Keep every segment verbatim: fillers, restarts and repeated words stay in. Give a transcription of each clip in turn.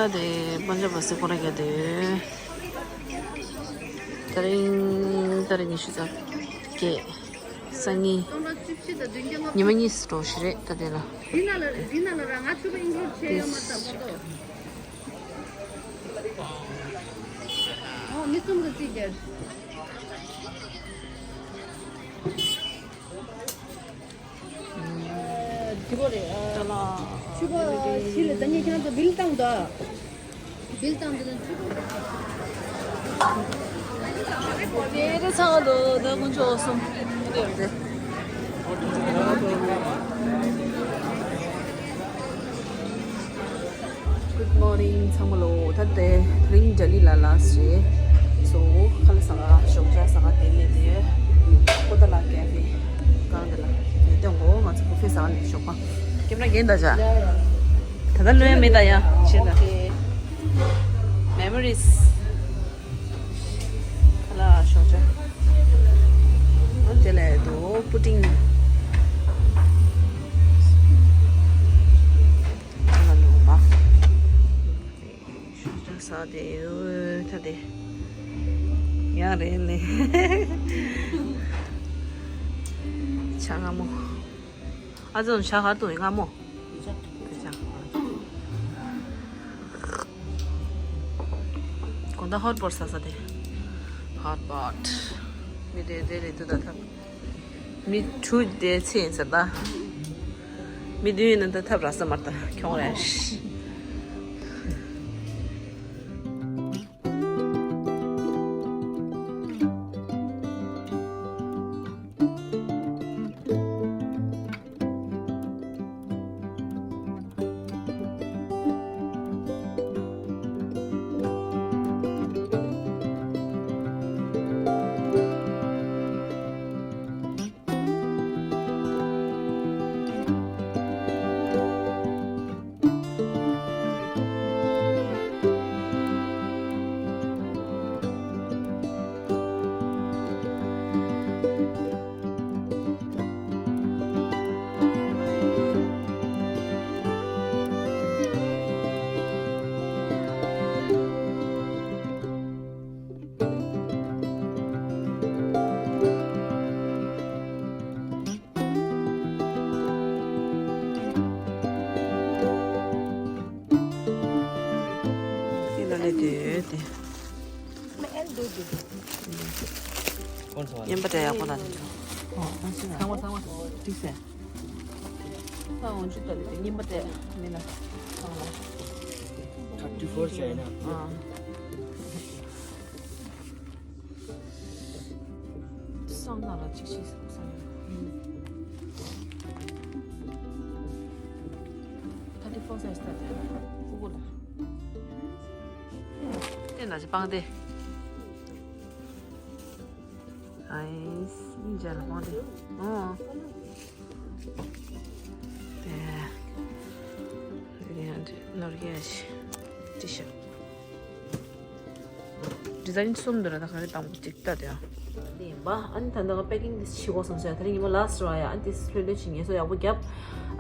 ད་དེ་པན་ཇབ་བ་སི་ཁོ་ར་ག་དེ། ད་རིང་ད་རིང་ཉི་ཤུ་རྩ་བརྒྱད། སང་ཉིན། ཉི་མ་གཉིས་སུ་འགྲོ་ཞིག་རེད་ད་དེ་ལ། འདི་ན་ལ་འདི་ན་ལ་ར་ང་ཆུ་པ་ཨིན་ཀླུཌ་བྱས་ཡོད་མ་ད་མ་གཏོགས། ཨོ་མི་གསུམ་གྱི་རྩིས་རྒྱག་འདི་གོ་རེད། ཨ། ཆུ་པ་ཤི་ལ་ད་ཉེ་ཁྱེད་རང་ཚོ་བིལ་བཏང་དོ། བིལ་བཏང་དུས་ན་ཆུ་པ། དེ་རེ་ཚང་དོ་ད་དཀོན་མཆོག་གསུམ་དེ་རེད། Good morning ཚང་མ་ལོ། ད་དེ་དེ་རིང་ལྡི་ལི་ལ་ལ་སི་རེད། སོ་ཁ་ལག་ཟ་ག་ཞོགས་ཇ་ཟ་ག་དེ་ལས་དེ་ཀོ་ཏ་ལ་ཀེ་ཧྥེ་གང་དེ་ལ་ཡོད་དེ་འོ་ང་ཚོ་བུ་ཕེ་ཟ་ག་ནས་ཞོགས་པ་ཀེམ་ར་རྒན་ད་ཇ། ད་ལྟ་ལོས་མེད་ད་ཡ་བྱེད་ད། Memories ཁ་ལག་ཞོགས་ཇ། འོ་དེ་ལས་དུ་པུ་ཏིང་ཁ་ལག་ལོ་མ། ཞོགས་ཇ་ཟ་དེ་ཡོད་ད་དེ། ཡང་རེད་ལེ། ཇ་མངར་མོ། ཨ་ཙི་ཇ་ག་དུ་མངར་མོ། དགོང་དག་ཧོཊ་པོཊ་ཟ་ས་དེ། ཧོཊ་པོཊ། མི་རེ་རེ་རེ་དུ་ད་ཐབ། མི་དྲུག་དེ་ཚེ་ཡིན་ཟེར་ད། མི་བདུན་ཡིན་ན་ད་ཐབ་ར་ས་མར་ད་ཁྱོང་རེ། དེ་ལ་ལས་དེ་དེ། རྔན་པ་སྤྲད་ཡག་པོ་ལ་དེ་འགྲོ། ཚང་མ་ཚང་མ་ཏིག་སེ། ཚང་འོན་ཆུ་ལྟ་ལ་དེ་རྔན་པ་སྤྲད་མི་ལ་ཚང་ལ། Thirty four ཆ་ཡིན་ན། ཨ། སང་ན་ལ་གཅིག་ཤི་སོང་ས་ཡོད། ཐ་ཏི་ཕོ་སའི་སྟ་དེ་ཕུ་གུ་ལ། དེ་ན་ཅི་སྤང་དེ། ཨའི་སི་ཨིན་ཇ་ལ་སྤང་དེ། ཨོ། དེ། རེད་ཡང་ནོར་གྱི་ཨ་ཤི་ཏི་ཤར། ཌི་ཛའིན་གསུམ་འདུག་ར། ད་ག་རེ་དང་པོ་གཅིག་ལྟ་དེ་ཡང་། དེ་ཡིན་པ། ཨ་ནི་ད་ལྟ་ང་པེ་ཀིང་དེ་བྱེད་དགོས་བསམ་སོང་ཡ། དེ་རིང་ཉི་མ་ལ་སི་ར་ཡ། ཨ་ནི་དེ་ལྷོད་ལྷོད་བྱེད། ངལ་གསོ་ཡག་པོ་རྒྱབ།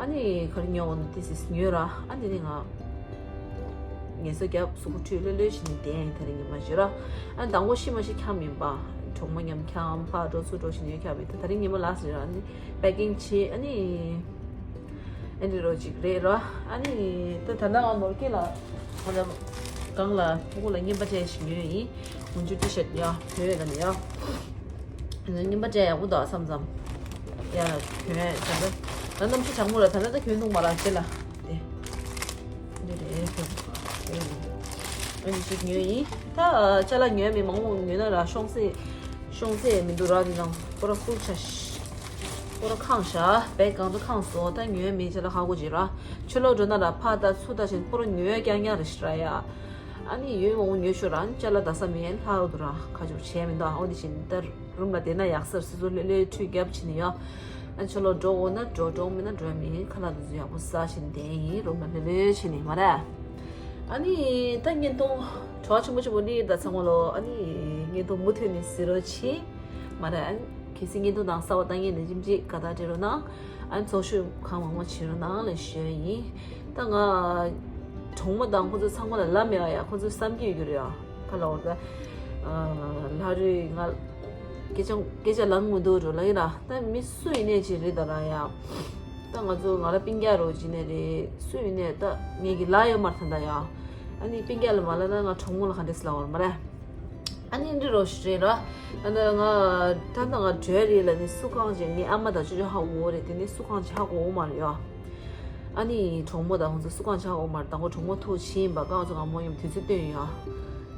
ཨ་ནི་ག་རེ་ཉོ་འོ་ན་དེ་སིས་ཉོས་ར། ཨ་ནི་དེ་ནི་ང་ངལ་གསོ་རྒྱབ། གཟུགས་པོ་འཁྲུད་ལྷོད་ལྷོད་བྱེད་ནི་དེ་ཡིན། དེ་རིང་ཉི་མ་བྱེད་ར། ཨ་ནི་དང་པོ་ཤི་མ་ཤི་ཁྱམས་ཡིན་པ། གྲོགས་མོ་མཉམ་ཁྱམས། ཕར་འགྲོ་ཚུར་འགྲོ་བྱེད་ནི་ཡོད་ཁྱམས་ཡིན། ད་དེ་རིང་ཉི་མ་ལ་སི་ར། ཨ་ནི་པེ་ཀིང་བྱེད། ཨ་ནི། ཨེ་འདྲ་རོ་ཅིག་རེད་ར། ཨ་ནི་ད་ད་ལྟ་ང་ནོར་གྱི་ལ་ང་ལ་གང་ལ་ཕྲུ་གུ་ལ་རྔན་པ་སྤྲད་ཞིག་ཉོས་ཡིན། འོན་ཆུ་ཏི་ཤར་ཡ་བོད་ལ་ནི་ཡ། རྔན་པ་སྤྲད་ཡག་པོ་འདུག་བསམ་བསམ། ཡ་བོད་ད་ལྟ་ད་གནམ་གཤིས་གྲང་མོ་ར། ད་ལྟ་ད་གྱོན་འདུག་མ་ར་ཅེ་ལ་དེ། འདི་རེད་བོད། ཨ་ནི་ཞིག་ཉོས་ཡིན། ད་ཅ་ལག་ཉོས་མི་མང་པོ་ཉོས་ན་ར་ཤོང་སྲིད། ཤོང་སྲིད་མི་འདུག་ར། འདི་ནང་ཁོ་ར་ཧྥུལ་ཆ་ཤ། པོ་ར་ཁང་ཤ་བེག་གང་དུ་ཁང་སོ། ད་ཉོས་མེད་ཅེ་ལ་ཧ་གོ་ཅེ་ར། ཕྱི་ལོགས་འགྲོ་ན་ར་ཕ་ད་ཚུ་ད་ཆེན་པོ་ར་ཉོས་རྐྱང་རྐྱང་རེད་ཤི་ར་ཡ། ཨ་ནི་ཡོད་མང་པོ་ཉོས་ཤོ་ར། ཨ་ནི་ཅ་ལག་ད་ས་མེད་ལྷག་འདུག་ར། ཁ་ཆུ་བྱས་མི་འདུག་ཨ་འོ་དེ་བཞིན་ད་རུམ་ལ་བསྡད་ན་ཡག་སར་སི་སོ་ལྷོད་ལྷོད་ཁྲུས་རྒྱབ་ཕྱིན་ནི་ཡ། ཨ་ནི་ཕྱི་ལོགས་འགྲོ་འོ་ན་འགྲོ། འགྲོ་མེད་ན་འགྲོ་མེད། ཁ་ལག་དུ་ཚུ་ཡག་པོ་ཟ་བཞིན་བསྡད་ཡིན། རུམ་ལ་ལྷོད་ལྷོད་ཕྱིན་ནི་མ་ར། ཨ་ནི་ད་བརྙན་ཐུང་བྲོ་བ་ཆེན་པོ་ཆེན་པོ་འདི་ད་ཚང་མ་ལོ། ཨ་ནི་བརྙན་ཐུང་མུ་མཐུད་ནས་གཟིགས་རོགས་གྱིས། མ་རེད། ཨ་ནི་གལ་སྲིད་བརྙན་ཐུང་དང་གསར་པ་ལྟ་མཁན་ནི་ཅིམ་ཅིག་དགའ་རྟགས་སྤྲད་རོགས་གནང་། ཨ་ནི་ཚོགས་ཞུགས་གང་མང་མང་བྱེད་རོགས་གནང་ལ་ཞུ་ཡ་ཡིན། ད་ང་ གྲོགས་མོ་དང་ཁོ་ཚོ་ཚང་མ་ལ་ལབ་མེད་ཨ་ཡ། ཁོ་ཚོ་བསམ་གྱི་ཡོད་རྒྱུ་རེད་ཨ། ཁ་ལ་འོར་ད་ལྷ་རུས་ང་སྐད་ཆ་སྐད་ཆ་ལངས་མི་འདུག་འགྲོ་ལ་ཡིན་ར། ད་མི་སུ་ཡིན་ནས་ཅི་རེད་ད་ར་ཡ། ད་ང་ཚོ་ང་ར་སྤུན་ཀྱག་རོ་ཅི་ནས་རེད། སུ་ཡིན་ནས་ད་ངེད་ཀྱི་ལ་ཡོད་མ་རེད་ད་ཡ། ཨ་ནི་སྤུན་ཀྱག་ལ་མ་ལ་ན་ང་གྲོགས་མོ་ལ་ག་འདྲས་ལ་འོར་མ་རེད། ཨ་ནི་འདི་རོ་ཞིག་རེད་ར། ཨ་ནི་ང་ད་ལྟ་ང་བྲོས་རེད་ལ་ནི་སུ་གང་ཅི་ངའི་ཨ་མ་དང་ཅོ་ཅོ་ཧ་གོ་རེད། དེ་ནི་སུ་གང་ཅི་ཧ་གོ་མ་རེད་ཡ། ཨ་ནི་གྲོགས་མོ་དང་ཁོང་ཚོ་སུ་གང་ཅི་ཧ་གོ་མ་རེད། དང་པོ་གྲོགས་མོ་ཐུག་ཕྱིན་པ་གང་ཚོ་ང་མོ་ཡུམ་དུས་ཚོད་སྟོན་ཡ།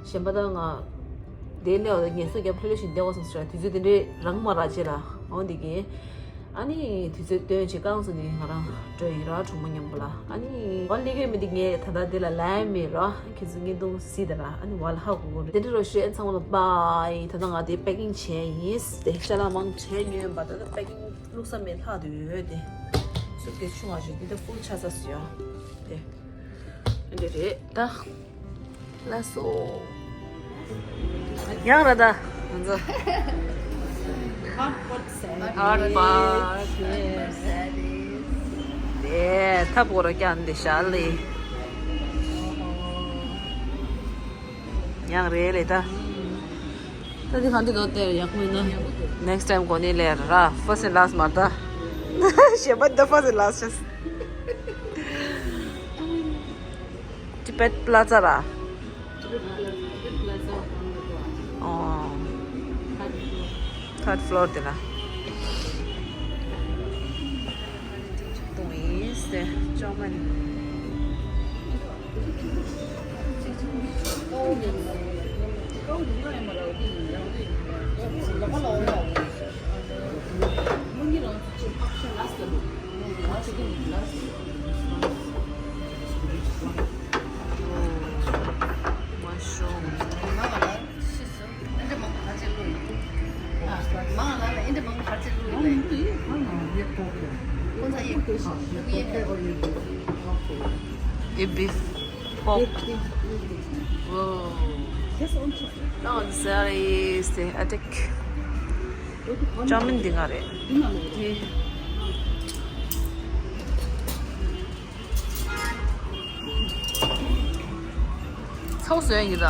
གཞན་པ་ད་ང་དེ་ལས་འོ་ངལ་གསོ་རྒྱབ་ལྷོད་ལྷོད་ཞིག་བསྡད་དགོས་སམ་ཟེར་དུས་ཚོད་དེ་འདྲའི་རང་མ་རག་ཅེ་ལ་འོ་འདི་གི། ཨ་ནི་དུས་ཚོད་སྟོན་བྱེད་གང་སོང་ནི་ང་རང་འགྲོ་ཡིན་ར་གྲོགས་མོ་མཉམ་པོ་ལ། ཨ་ནི་ཝ་ལི་གེ་མི་འདི་ངས་ད་ལྟ་འདི་ལ་ལན་མེད་ར། ཁྱེད་ཚོ་བརྙན་ཐུང་གཟིགས་དང་ར། ཨ་ནི་ཝ་ལ་ཧ་གོ་གོ་རེད། དེ་འདྲ་རོ་ཞེས་ཚང་མ་ལ་བྷའི། ད་ལྟ་ང་དེ་པེ་ཀིང་བྱས་ཡིན། དེ་ཅ་ལག་མང་དྲན་ཉོས་པ་ད་ལྟ་པེ་ཀིང་བླུགས་ས་མེད་ལྷག་ཏུ་ཡོད་དེ། སུཊ་ཀེས་ཆུང་བ་ཞིག་འདི་ད་ཧྥུལ་ཆགས་ཚར་སོང་ཡ། དེ་འདི་རེད་ད། ལགས་སོ། ཡང་ར་ད། ང་ཚོ། Hot pot Saturdays. Hot pot. དེ་ཐབ་གོ་ར་ཀྱང་འདི་ཤར་ལི། ཡང་རེད་ལེ་ད། ད་འདི་གང་འདི་ལོ་དེར་ཡག་པོ་ཡིན་ན། Next time གོ་ནི་ལེ་ར། First and last མ་ད། གཞན་པ་འདི་first and last ཆགས། Tibet Plaza ར། ཨོ། Third floor དེ་ལ། གཏོང་ཡིན་ཟེར་ཅོག་མ་ནི། Mushroom. A beef pork. Whoa. Now this is the attic. German dinner. ཚོགས་བཟོས་ཡིན་ད།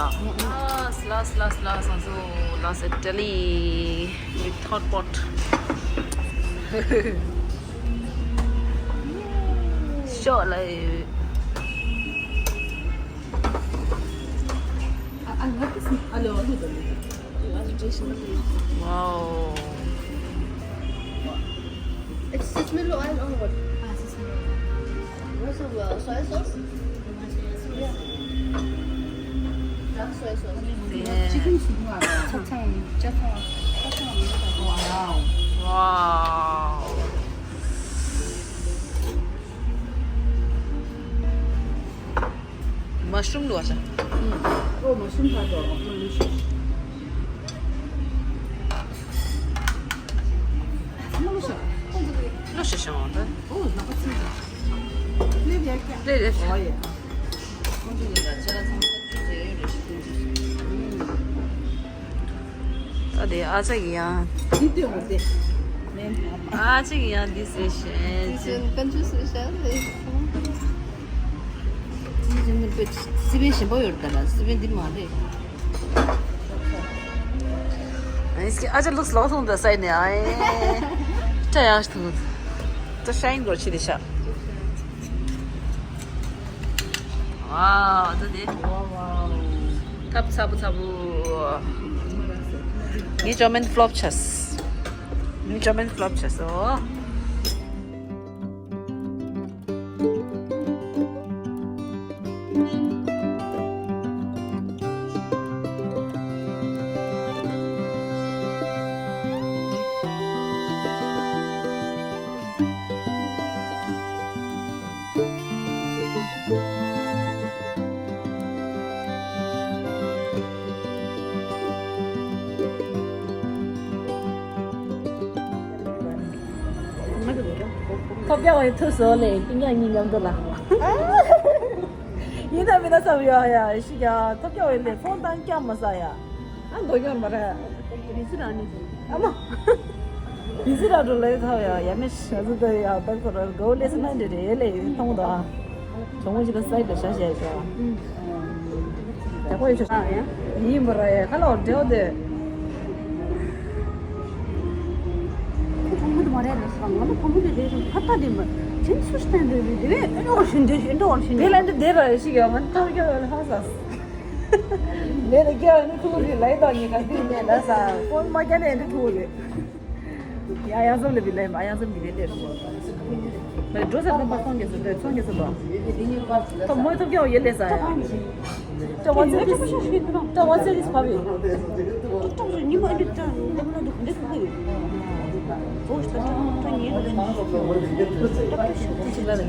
ལགས་ལགས་ལགས་ལགས། ང་ཚོ་ལགས་ཨི་ཊ་ལི་with hot pot. ཤོག་ལ། Wow. It's sesame oil or what? Ah, sesame oil. Where's the uh, soy sauce? Yeah. Dark soy sauce. Yeah. Chicken soup. Wow. Wow. Mushroom ལོ་ཨ་ཤ། ཨོ་mushroom ཁ་དོ། ལོ་ཤ་ཤ་འོང་ད། ལེ་ལེ། ཨོ་ཡ། ད་དེ་ཨ་ཅག་གི་ཡང་། འདི་ལྟོས་མོ་དེ། ཨ་ཅག་གི་ཡང་འདི་ཟེར་བཤད་ཅེ། ཀན་ཅུ་ཟེར་བཤད་རེད། སི་པན་ཞིམ་པོ་ཡོད་ད་ལ་སི་པན་འདི་མ་རེད། ཨ་ཅག་ལུགས་ལོག་སོང་ད་སའི་ནས་ཨེ། ད་ཡང་ཐུག་ད་ཤ་ཡིན་གོ་ཆི་དེ་ཤ། Wow, ད་དེ། ཐབ་ཚ་པོ་ཚ་པོ། ངའི་ཅོ་མིན་ཕློབ་ཆགས། ངའི་ཅོ་མིན་ཕློབ་ཆགས་སོ། ཐོབ་རྒྱག་འོས་ཐུག་སོ་ལེ་སྤུན་ཀྱག་གཉིས་མཉམ་དུ་ལ། ཡིན་ད་མིན་ད་བསམ་ཡོད་ཡ་ཤི་ཀྱང་ཐོབ་རྒྱག་འོས་ལེ་ཕོན་བཏང་སྐྱབས་མ་ས་ཡ། ཨ་མདོ་ཡོད་མ་རེད། བི་ཟི་རང་ནི། ཨ་མ། བི་ཟི་རང་འགྲོ་ལེ་ཐོབ་ཡ་ཡ་མེ་ཤ་ཟི་ད་ཡ་ད་ཁོ་ར་གོ་ལེ་སི་མ་འདྲེ་རེ་ལེ་མཐོང་ད། གྲོགས་མོ་གཅིག་ལ་སའི་ཌི་ལ་བཞག་བཞག་ཡོད་ཀྱང་། ཡག་པོ་ཡོད་ཤག་ཡིན་པ་ར་ཡ། ཁ་ལོ་འདྲེའོ་དེ། ཁོ་གྲོགས་མོ་དེ་མ་རེད་ལ་སོང་། ང་ལ་གྲོགས་མོ་དེ་རེད་རེད། ཁ་ཏ་དེ་མ་ཁྱེད་སུ་ཞིག་བསྟན་འདོད་རེད། དེ་བས་ཨེ་འགྲོ་བཞིན་འདོད་ཨེ་འགྲོ་བཞིན་དེ་ལ་འདི་དེ་ར་ཡ་ཞིག་ཡོད། ང་ཐོར་རྒྱག་ཡོད་ལ་ཧ་ས། ལས་ལ་སྐྱེ་བ་ནི་ཐུག་རེད་ལ་ཡི་དྭགས་ཉིན་ག་དུས་ནས་ལ་ས་ཕོན་མ་རྒྱ་ནས་འདི་ཐུག་རེད། ཡ་ཡ་ཟམ་ལ་བི་ལེ་མ་ཡ་ཟམ་གི་ལེ་ལེ། མ་འགྲོ་ས་ད་པ་སོང་གེ་སོ་དེ་སོང་གེ་སོ་དོ། ད་མོ་ཐོབ་ཀྱང་ཡེ་ལེ་ས་ཡ། ད་བ་ཚེ་དིས་ད་བ་ཚེ་དིས་ཕ་བི། ད་བ་ཚེ་ཉི་མ་འདི་ད་ཉི་མ་འདི་འདི་འདི་འདི་འདི་འདི།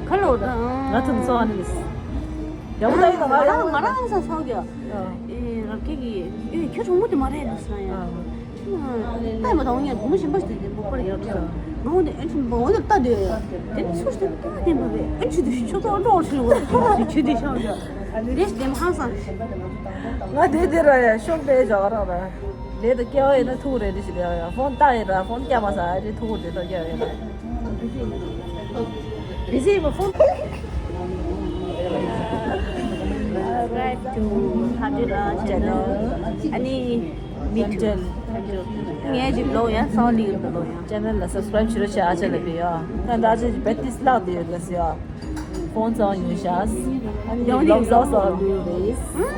ཁ་ལོ་ད་ང་ཐུག་སོང་ཨ་ནི་ལེ། ཡག་པོ་ད་ཡིན་ང་རང་ང་རང་ས་སོང་གི། ཨེ་རབ་ཀྱི་གི་ཨེ་ཁྱོད་གྲོགས་མོ་དེ་མ་རེད་ཟེར་ན་ཡང་། ལྟ་མ་དང་ཡང་གྲོགས་མོ་གཞན་པ་ཞིག་དེ་མོ་པར་ཡག་ཏུ་ང་འོ་དེ་ཨེ་ཁྲིད་འོ་དེ་ལྟ་དེ་དེ་ནི་སུ་ཞིག་དེ་ལྟ་དེ་མ་རེད། ཨེ་ཁྲིད་དུ་ཤོག་ཏོ་འགྲོ་ཤི་ལོ་ཁྱོད་དེ་ཤོག་ཡ་དེ་དེ་མ་ཧང་སང་། ང་དེ་དེ་ར་ཡ་ཤོག་པའི་ཇག་རང་ར་ལས་དུ་སྐྱེ་བ་ཡིན་ན་ཐུག་རེད་དེ་ཞིག་ཡ་ཡ་ཕོན་ལྟ་ཡིན་ར་ཕོན་སྐྱེ་མ་ས་ཨ་རེ་ཐུག་རེད་ད་སྐྱེ་བ་ཡིན་ན། Busy my phone. Subscribe to Hajira channel. Ani Mitchell. Mitchell. Nge ji lo ya, so li lo ya. Channel la subscribe chiro cha acha le ya. Tan da ji betis la de la ya. Phone so you shas. Ani lo so so do this. Mm,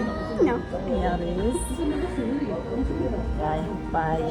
yeah. Yeah, this. Bye. Bye.